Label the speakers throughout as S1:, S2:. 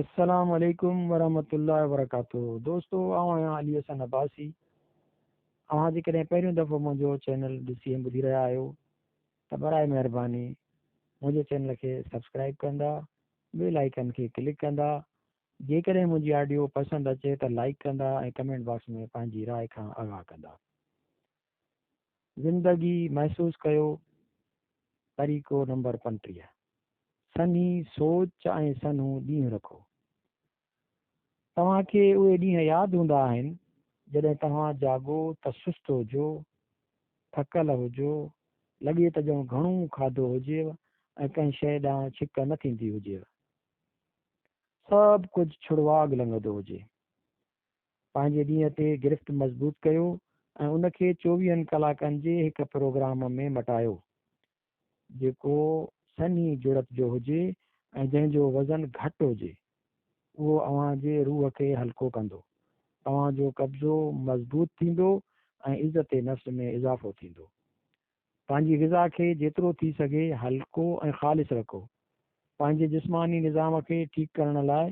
S1: السلام عليڪم ورحمة الله وبرڪاته دوستو آئون آهيان علي حسن عباسي اوهان جيڪڏهن پهريون دفعو منهنجو چينل ڏسي ۽ ٻڌي رهيا آهيو ته برائي مهرباني منهنجي چينل کي سبسڪرائب ڪندا بيل آئيڪن کي ڪلڪ ڪندا جيڪڏهن منهنجي آڊيو پسند اچي ته لائيڪ ڪندا ۽ ڪمينٽ باڪس ۾ پنهنجي راء کان آگاهه ڪندا زندگي محسوس ڪيو طريقو نمبر 35 سنهي سوچ ۽ سنهون ڏينهن رکو. توهان کي اهي ڏينهن ياد هوندا آهن، جڏهن توهان جاڳو ته سست هجو، ٿڪل هجو، لڳي ته ڄڻ گهڻو کاڌو هجيو ۽ ڪنهن شيء ڏانهن ڇڪ نه ٿيندي هجيو. سڀ ڪجهه ڇڙواڳ لڳندو هجي. پنهنجي ڏينهن تي گرفت مضبوط ڪيو ۽ ان کي چوويهن ڪلاڪن جي هڪ پروگرام ۾ مٽايو. جيڪو سنهي جڙت جو هجي ۽ جنهن جو وزن گهٽ هجي، اهو اوهان جي روح کي هلڪو ڪندو، توهان جو قبضو مضبوط ٿيندو ۽ عزت نفس ۾ اضافو ٿيندو. پنهنجي غذا کي جيترو ٿي سگهي هلڪو ۽ خالص رکو. پنهنجي جسماني نظام کي ٺيڪ ڪرڻ لاء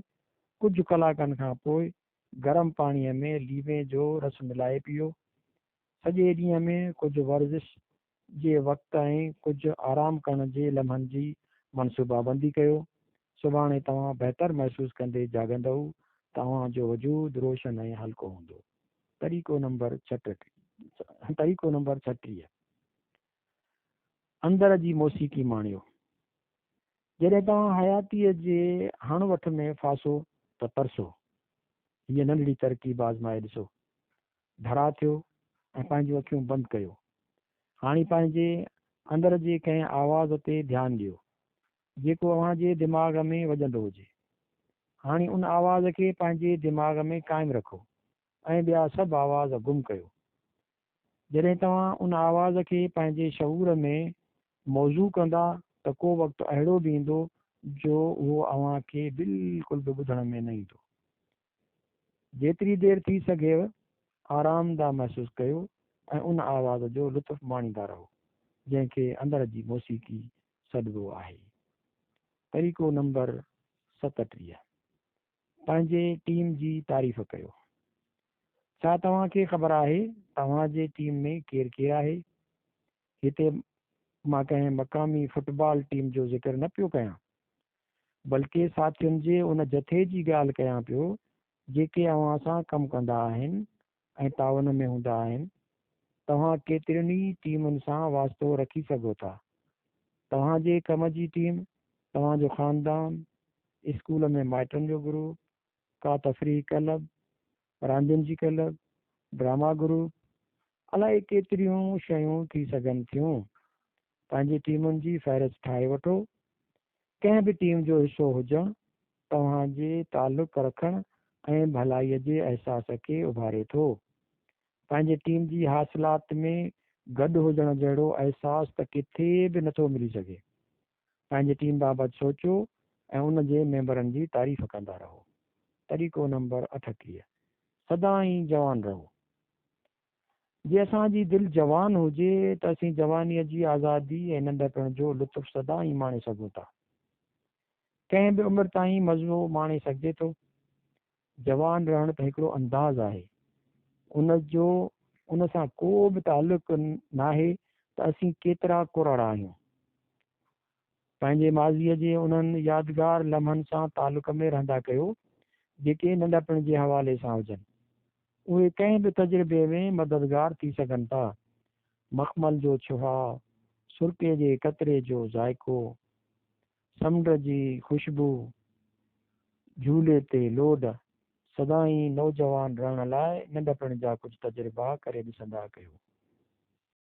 S1: ڪجهه ڪلاڪن کان پوء گرم پاڻيء ۾ ليمي جو رس ملائي پيئو. سڄي ڏينهن ۾ ڪجهه ورزش جي وقت ۽ ڪجهه آرام ڪرڻ جي لمحن جي منصوبابندي ڪيو. سڀاڻي توهان بهتر محسوس ڪندي جاڳندؤ ته اوهان جو وجود روشن ۽ هلڪو هوندو. طريقو نمبر طريقو نمبر 36. اندر جي موسيقي ماڻيو. جڏهن توهان حياتيء جي هڻ وٺ ۾ ڦاسو ته ترسو. هيء ننڍڙي ترڪيب آزمائي ڏسو. ڍرا ٿيو ۽ پنهنجون اکيون بند ڪيو. هاڻي پنهنجي اندر جي ڪنهن آواز تي ڌيان ڏيو، جيڪو اوهان جي دماغ ۾ وڄندو هجي. هاڻي ان آواز کي پنهنجي دماغ ۾ قائم رکو ۽ ٻيا سڀ آواز گم ڪيو. جڏهن توهان ان آواز کي پنهنجي شعور ۾ موضوع ڪندا ته ڪو وقت اهڙو به ايندو جو اهو اوهان کي بلڪل به ٻڌڻ ۾ نه ايندو. جيتري دير ٿي سگهيو آرامده محسوس ڪيو ۽ ان آواز جو لطف ماڻيندا رهو، جنهن کي اندر جي موسيقي سڏبو آهي. طريقو نمبر 37. پنهنجي ٽيم جي تعريف ڪيو. ڇا توهان کي خبر آهي توهان جي ٽيم ۾ ڪير ڪير آهي؟ هتي مان ڪنهن مقامي فٽبال ٽيم جو ذڪر نه پيو ڪيان. بلڪه ساٿين جي ان جٿي جي ڳالهه ڪيان پيو، جيڪي اوهان سان ڪم ڪندا آهن ۽ تعاون ۾ هوندا آهن. توهان ڪيترين ئي ٽيمن سان واسطو رکي سگهو ٿا. توهان جي ڪم جي ٽيم، توهان جو خاندان، اسڪول ۾ مائٽن جو گروپ، ڪا تفريحي ڪلب، راندين جي ڪلب، ڊراما گروپ، الائي ڪيتريون شيون ٿي سگهن ٿيون. پنهنجي ٽيمن جي فهرست ٺاهي وٺو. ڪنهن به ٽيم جو حصو هجڻ توهان جي تعلق رکڻ ۽ ڀلائي جي احساس کي اڀاري ٿو. پنهنجي ٽيم جي حاصلات ۾ گڏ هجڻ جهڙو احساس ته ڪٿي به نٿو ملي سگهي. پنهنجي ٽيم بابت سوچيو ۽ ان جي ميمبرن جي تعريف ڪندا رهو. طريقو نمبر 38. سدائين جوان رهو. جي اسان جي دل جوان هجي ته اسين جوانيء جي آزادي ۽ ننڍپڻ جو لطف سدائين ماڻي سگهون ٿا. ڪنهن به عمر تائين مزو ماڻي سگهجي ٿو. جوان رهڻ ته هڪڙو انداز آهي. ان جو ان سان ڪو به تعلق ناهي ته اسين ڪيترا ڪراڙا آهيون. پنهنجي ماضيء جي انهن يادگار لمحن سان تعلق ۾ رهندا ڪيو، جيڪي ننڍپڻ جي حوالي سان هجن. اهي ڪنهن به تجربي ۾ مددگار ٿي سگهن ٿا. مخمل جو ڇهاء، سرڪي جي قطري جو ذائقو، سمنڊ جي خوشبو، جهولي تي لوڏ، سدائين نوجوان رهڻ لاء ننڍپڻ جا ڪجهه تجربا ڪري ڏسندا ڪيو.